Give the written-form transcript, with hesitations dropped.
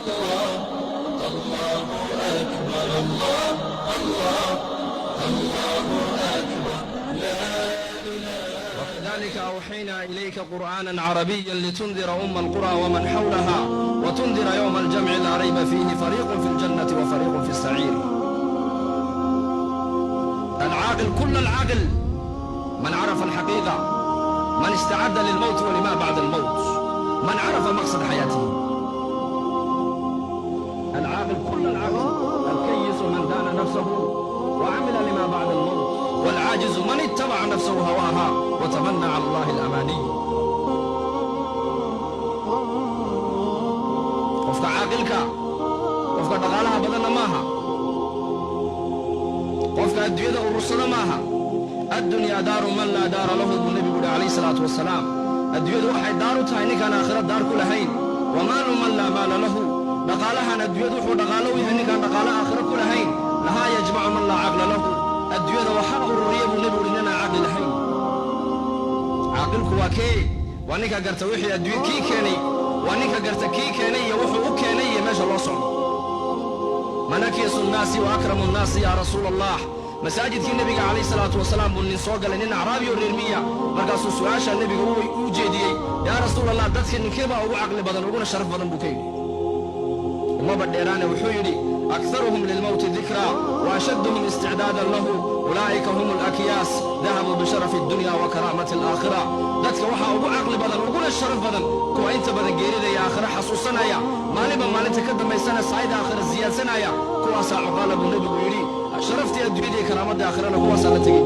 الله أكبر، الله الله الله أكبر، لا. وكذلك أوحينا إليك قرآنا عربيا لتنذر أم القرى ومن حولها وتنذر يوم الجمع لا ريب فيه، فريق في الجنة وفريق في السعير. العاقل كل العاقل من عرف الحقيقة، من استعد للموت ولما بعد الموت، من عرف مقصد حياته. العاقل كل العاقل الكيس من دان نفسه وعمل لما بعد الموت، والعاجز من اتبع نفسه هواها وتمنى على الله الأماني. Qofka caaqilka qofka dhaqaalaha badanna maaha, qofka adduunyada urursada maaha. الدنيا دار من لا دار له buu nebigu yidhi calayhi salaatu wasalaam. Adduunyadu waxay daar u tahay ninkaan aakhira daar ku lahayn. ومال من لا مال له, dhaqaalahan adduunyadu wuxuu dhaqaalo u yahay ninkaan dhaqaalo aakhira ku lahayn. لها يجمع من لا عقل له, adduunyada waxaa ururiya buu nebigu yidhi ninaan caqli lahayn. Caaqilku waa kee? Waa ninka garta wixii adduunya kii keenay, waa ninka garta kii keenay iyo wuxuu u keenay iyo meesha loo socdo. من أكيس الناس وأكرم الناس يا رسول الله? Masaajidkii nebiga calayhi salaatu wasalaam buu nin soo galay, nin acraabi oo reer miya. Markaasuu su'aashaa nebiga u jeediyey: "Yaa rasuul Allah, dadka ninkee baa ugu caqli badan uguna sharaf badan?" buu ka yidhi. Umaba dheeraane, wuxuu yidhi: أكثرهم للموت ذكرا وأشدهم استعدادا له، أولئك هم الأكياس، ذهبوا بشرف الدنيا وكرامة الآخرة. Dadka waxaa ugu caqli badan uguna sharaf badan kuwa inta badan geerida iyo aakhira xasuusanaya, maalinba maalinta ka dambaysana saayida aakhira siyaadsanaya. Kuwaasaa cuqaala buu nebigu yidhi. Sharaftii adduunyada iyo karaamadda aakhirana kuwaasaa la tegey.